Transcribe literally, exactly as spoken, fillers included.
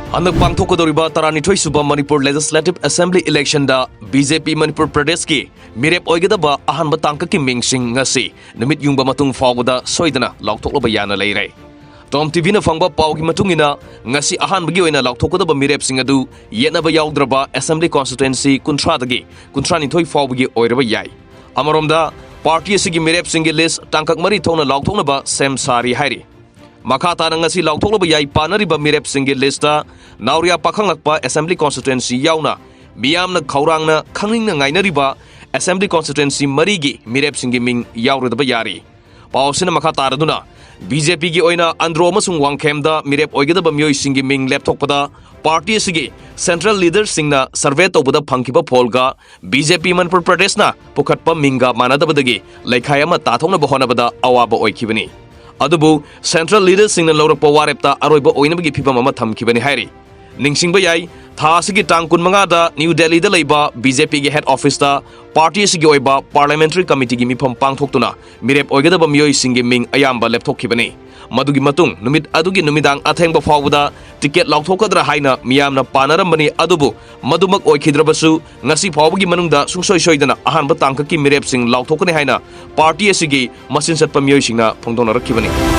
ꯍꯟꯗꯛ ꯄꯥꯡꯊꯣꯛꯀꯗꯧꯔꯤꯕ ꯇꯔꯥꯅꯤꯊꯣꯏ ꯁꯨꯕ ꯃꯅꯤꯄꯨꯔ Legislative Assembly election ꯗ BJP ꯃꯅꯤꯄꯨꯔ ꯄ꯭ꯔꯗꯦꯁꯀꯤ ꯃꯤꯔꯦꯞ ꯑꯣꯏꯒꯗꯕ ꯑꯍꯥꯟꯕ ꯇꯥꯡꯀꯛꯀꯤ ꯃꯤꯡꯁꯤꯡ ꯉꯁꯤ ꯅꯨꯃꯤꯠ ꯌꯨꯡꯕ ꯃꯇꯨꯡ ꯐꯥꯎꯕꯗ ꯁꯣꯏꯗꯅ ꯂꯥꯎꯊꯣꯛꯂꯕ ꯌꯥꯅ ꯂꯩꯔꯦ꯫ Tom TV ꯅ ꯐꯪꯕ ꯄꯥꯎꯒꯤ ꯃꯇꯨꯡ ꯏꯟꯅ, ꯉꯁꯤ ꯑꯍꯥꯟꯕꯒꯤ ꯑꯣꯏꯅ ꯂꯥꯎꯊꯣꯛꯀꯗꯕ ꯃꯤꯔꯦꯞꯁꯤꯡ ꯑꯗꯨ ꯌꯦꯠꯅꯕ ꯌꯥꯎꯗ꯭ꯔꯕ Assembly Constituency ꯀꯨꯟꯊ꯭ꯔꯥꯗꯒꯤ ꯀꯨꯟꯊ꯭ꯔꯥꯅꯤꯊꯣꯏ ꯐꯥꯎꯕꯒꯤ ꯑꯣꯏꯔꯕ ꯌꯥꯏ꯫ ꯑꯃꯔꯣꯝꯗ, ꯄꯥꯔꯇꯤ ꯑꯁꯤꯒꯤ ꯃꯤꯔꯦꯞꯁꯤꯡꯒꯤ list ꯇꯥꯡꯀꯛ ꯃꯔꯤ ꯊꯣꯛꯅ ꯂꯥꯎꯊꯣꯛꯅꯕ ꯁꯦꯝ ꯁꯥꯔꯤ ꯍꯥꯏꯔꯤ꯫ ꯃꯈꯥ ꯇꯥꯅ ꯉꯁꯤ ꯂꯥꯎꯊꯣꯛꯂꯕ ꯌꯥꯏ ꯄꯥꯅꯔꯤꯕ ꯃꯤꯔꯦꯞꯁꯤꯡꯒꯤ list ꯇ ꯅꯥꯎꯔꯤꯌꯥ ꯄꯥꯈꯪꯂꯛꯄ Assembly Constituency ꯌꯥꯎꯅ ꯃꯤꯌꯥꯝꯅ ꯈꯧꯔꯥꯡꯅ ꯈꯪꯅꯤꯡꯅ ꯉꯥꯏꯅꯔꯤꯕ Assembly Constituency ꯃꯔꯤꯒꯤ ꯃꯤꯔꯦꯞꯁꯤꯡꯒꯤ ꯃꯤꯡ ꯌꯥꯎꯔꯗꯕ ꯌꯥꯔꯤ꯫ ꯄꯥꯎ ꯑꯁꯤꯅ ꯃꯈꯥ ꯇꯥꯔꯗꯨꯅ, BJP ꯒꯤ ꯑꯣꯏꯅ ꯑꯟꯗ꯭ꯔꯣ ꯑꯃꯁꯨꯡ ꯋꯥꯡꯈꯦꯝꯗ ꯃꯤꯔꯦꯞ ꯑꯣꯏꯒꯗꯕ ꯃꯤꯑꯣꯏꯁꯤꯡꯒꯤ ꯃꯤꯡ ꯂꯦꯞꯊꯣꯛꯄꯗ ꯄꯥꯔꯇꯤ ꯑꯁꯤꯒꯤ central leader ꯁꯤꯡꯅ survey ꯇꯧꯕꯗ ꯐꯪꯈꯤꯕ ꯄꯣꯜꯒ BJP ꯃꯅꯤꯄꯨꯔ ꯄ꯭ꯔꯗꯦꯁꯅ ꯄꯨꯈꯠꯄ ꯃꯤꯡꯒ ꯃꯥꯟꯅꯗꯕꯗꯒꯤ ꯂꯩꯈꯥꯏ ꯑꯃ ꯇꯥꯊꯣꯛꯅꯕ ꯍꯣꯠꯅꯕꯗ ꯑꯋꯥꯕ ꯑꯣꯏꯈꯤꯕꯅꯤ꯫ ꯑꯗꯨꯕꯨ central leader ꯁꯤꯡꯅ ꯂꯧꯔꯛꯄ ꯋꯥꯔꯦꯞꯇ ꯑꯔꯣꯏꯕ ꯑꯣꯏꯅꯕꯒꯤ ꯐꯤꯚꯝ ꯑꯃ ꯊꯝꯈꯤꯕꯅꯤ ꯍꯥꯏꯔꯤ꯫ ꯅꯤꯡꯁꯤꯡꯕ ꯌꯥꯏ, ꯊꯥ ꯑꯁꯤꯒꯤ ꯇꯥꯡ ꯀꯨꯟꯃꯉꯥꯗ ꯅ꯭ꯌꯨ ꯗꯦꯜꯂꯤꯗ ꯂꯩꯕ BJP ꯒꯤ head office ꯇ ꯄꯥꯔꯇꯤ ꯑꯁꯤꯒꯤ ꯑꯣꯏꯕ parliamentary committee ꯒꯤ ꯃꯤꯐꯝ ꯄꯥꯡꯊꯣꯛꯇꯨꯅ ꯃꯤꯔꯦꯞ ꯑꯣꯏꯒꯗꯕ ꯃꯤꯑꯣꯏꯁꯤꯡꯒꯤ ꯃꯤꯡ ꯑꯌꯥꯝꯕ ꯂꯦꯞꯊꯣꯛꯈꯤꯕꯅꯤ꯫ ꯃꯗꯨꯒꯤ ꯃꯇꯨꯡ ꯅꯨꯃꯤꯠ ꯑꯗꯨꯒꯤ ꯅꯨꯃꯤꯗꯥꯡ ꯑꯊꯦꯡꯕ ꯐꯥꯎꯕꯗ ticket ꯂꯥꯎꯊꯣꯛꯀꯗ꯭ꯔꯥ ꯍꯥꯏꯅ ꯃꯤꯌꯥꯝꯅ ꯄꯥꯅꯔꯝꯕꯅꯤ, ꯑꯗꯨꯕꯨ ꯃꯗꯨꯃꯛ ꯑꯣꯏꯈꯤꯗ꯭ꯔꯕꯁꯨ, ꯉꯁꯤ ꯐꯥꯎꯕꯒꯤ ꯃꯅꯨꯡꯗ ꯁꯨꯡꯁꯣꯏ ꯁꯣꯏꯗꯅ ꯑꯍꯥꯟꯕ ꯇꯥꯡꯀꯛꯀꯤ ꯃꯤꯔꯦꯞꯁꯤꯡ ꯂꯥꯎꯊꯣꯛꯀꯅꯤ ꯍꯥꯏꯅ ꯄꯥꯔꯇꯤ ꯑꯁꯤꯒꯤ ꯃꯆꯤꯟ ꯆꯠꯄ ꯃꯤꯑꯣꯏꯁꯤꯡꯅ ꯐꯣꯡꯗꯣꯛꯅꯔꯛꯈꯤꯕꯅꯤ꯫